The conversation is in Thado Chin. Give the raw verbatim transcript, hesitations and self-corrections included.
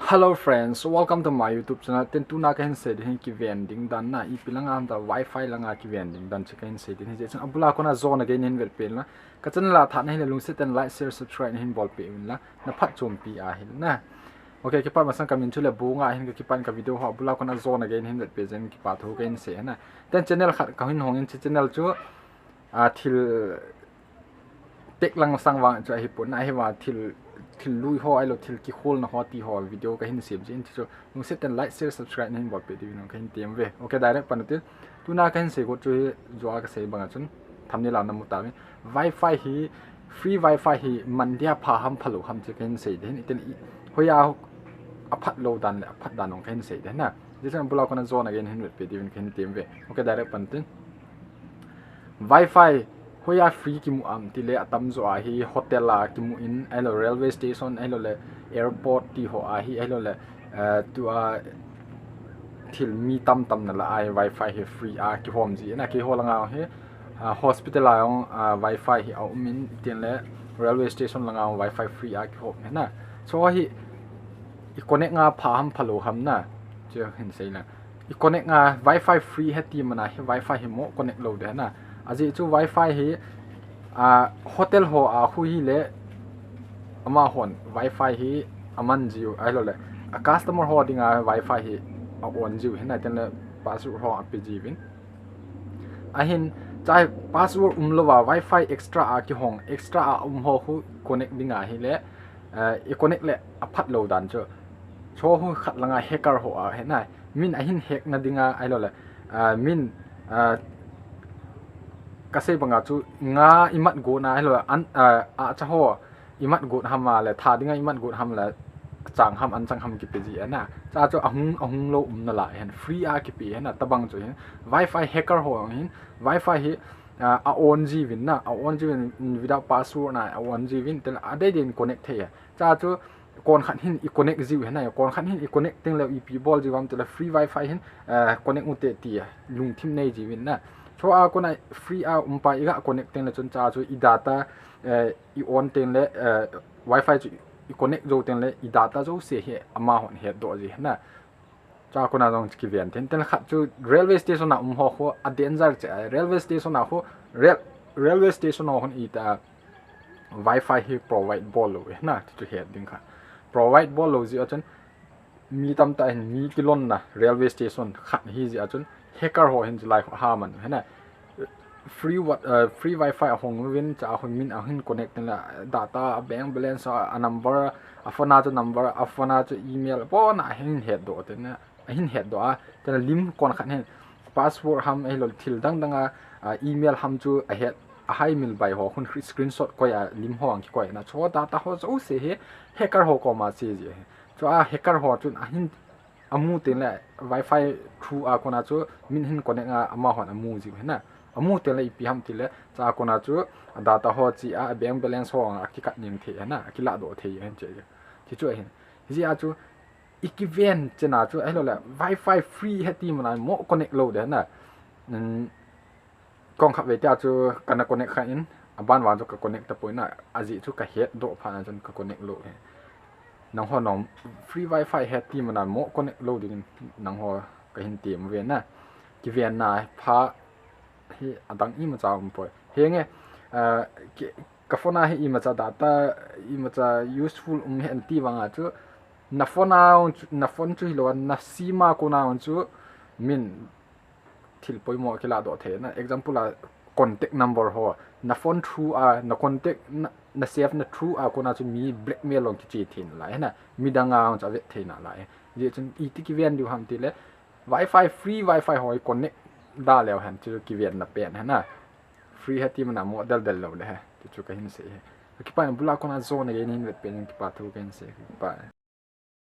Hello friends, welcome to my YouTube channel. Tin tuna kahin sei ding hi kiven ding dan na, ipi langa ham ta Wi-Fi langa kiven ding dan chu kahin sei ding hi. Hijeh chun abula kona jona gei nahin vetpeh in lang, ka channel a tha nahi le lungset tah in like, share, subscribe nahin bolpeh uvin lang, na phatchompi ahile na. Okay, kipa masang kamin chu Lebunga ahin, ka kipan ka video ho abula kona jona gei nahin vetpeh jeh in kipa thu kahin sei na. Tin channel khat kahin hong in, chu channel chu, a, thil tek lang sang vang chu ahipon, ahivang thil, thil lui ho ahilou, thil kikholna ho ti ho video kahin sem jeh in, chu lungset tah in like, share, subscribe nahin bolpeh diuvin kahin tem uve. Okay, direct pan utin. Tuna kahin sei got chu hi, jua kasei banga chun thumbnail a namu tauvin. Wi-Fi hi, free Wi-Fi hi man dia pha ham phalou ham chu kahin sei ding hin, itin i, hoiya aphat lou dan le aphat dan jong kahin sei ding na. Hijeh chun abula kona jona gei nahin vetpeh diuvin kahin tem uve. Okay, direct pan utin. Wi-Fi hoiya free kimu ham tile atamjo a hi hotel a kimu in, ahilou railway station, ahilou le airport ti ho a hi, ahilou le, eh, tua thil mi tamtam na lah a hi Wi-Fi hi free a kihom ji na. Keiho langa hi, ah, hospital a jong, ah, Wi-Fi hi aum in, tin le railway station langa jong Wi-Fi free a kihom hi na. Chu hi i connect a pha ham phalou ham na, chu hin sei na. I connect a Wi-Fi free ahi ti mana hi Wi-Fi hi mo connect lou ding na. Ajeh chu Wi-Fi hi, a, hotel ho a khu hile amahon Wi-Fi hi aman jiu ahilou le, a customer ho dinga Wi-Fi hi a on jiu hi na, tin le password ho ape jiuvin. Ahin, chua password umlouva Wi-Fi extra a kihong, extra a um ho khu connect ding ahile, eh, i connect le aphat lou dan chu. Chu khu khat langa hacker ho ahi na. Min ahin hack na dinga ahilou le, ah, min, ah, kasei banga chu nga imat got na ahilou le, an, ah, acha ho imat got ham a le, tha dinga imat got ham le, chang ham, an chang ham kipe ji na. Chua chu ahung, ahung lou um nalai hen, free a kipe hen na, tabang chu hin. Wi-Fi hacker ho hin, Wi-Fi hi, ah, a on jiuvin na, a on jiuvin without password na, a on jiuvin, tin adei dei in connect thei. Chua chu, kon khat hin i connect jiu hi na, kon khat hin i connect teng le ipi bol jiu ham tile free Wi-Fi hin, eh, connect u te ti lungthim nei jiuvin na. Chua kona free a um pa i ga connect teng le chun chua chu i data, eh, i on teng le, eh, Wi-Fi chu i connect jou teng le i data jouse hi amahon hetdoh ji hi na. Chua kona jong kiven thei in, tin khat chu railway station a um ho khu a danger cheh a, railway station a khu, rail-, railway station ho hin ita Wi-Fi hi provide bol lou hi na, chu chu het ding kha. Provide bol lou jeh a chun mi tamtah hin mi kilon na railway station khat hi jeh a chun hacker ho hin chulai khu ahaman hi na. Free what, uh, free Wi-Fi ahong uvin, chua khu min ahin connect teng le data, a bank balance, a, a number, a phone a chu number, a phone a chu email, abon a ahin hetdoh teng le, ahin hetdoh a, tin lim kon khat hin password ham ahilou le thil dang dang a, a, email ham chu ahet, ahaimil bai ho khun screenshot koi a lim ho ang kikoi na. Chu data ho jouse hi hacker ho koma che ji hi. Chua hacker ho chun ahin amu teng le Wi-Fi through a kona chu min hin connect a amahon amu jiu hi na. Amu teng le ipi ham tile chua kona chu a data ho che a, a bank balance ho a kikat ning thei hi na, akiladoh thei hin che. Ti chu ahin. Hijeh a chu i kiven chena chu ahilou le Wi-Fi free ahi ti mana mo connect lou ding na. Um, Kong khat vei tia chu kana connect kha in, aban vang chu ka connect tapoi na, ajeh chu ka hetdoh phat na chun ka connect lou hi. Nangho nom free Wi-Fi ahi ti mana mo connect lou dingin nangho kahin tem uve na. Kivenna pha hi adang imacha umpoi. Henge, ah, ki, ka phone a hi imacha data, imacha useful um hen ti vanga chu, na phone a, na phone chu hilou a, na sim a kona chu min thil poimo kiladoh thei na. Example a contact number ho, na phone through a, na contact na, na save na through a kona chu mi blackmail jong kiche thei nalai hi na, midang a jong chu avet thei nalai. Hijeh chun iti kiven diu ham tile, Wi-Fi, free Wi-Fi ho i connect da leu hen chu kivenna pen hi na. Free ahi ti mana mo del del lou le hi, ti chu kahin sei hi. Ka kipa in, abula kona jona gei nahin vetpeh in kipa thu kahin sei, ka kipa e.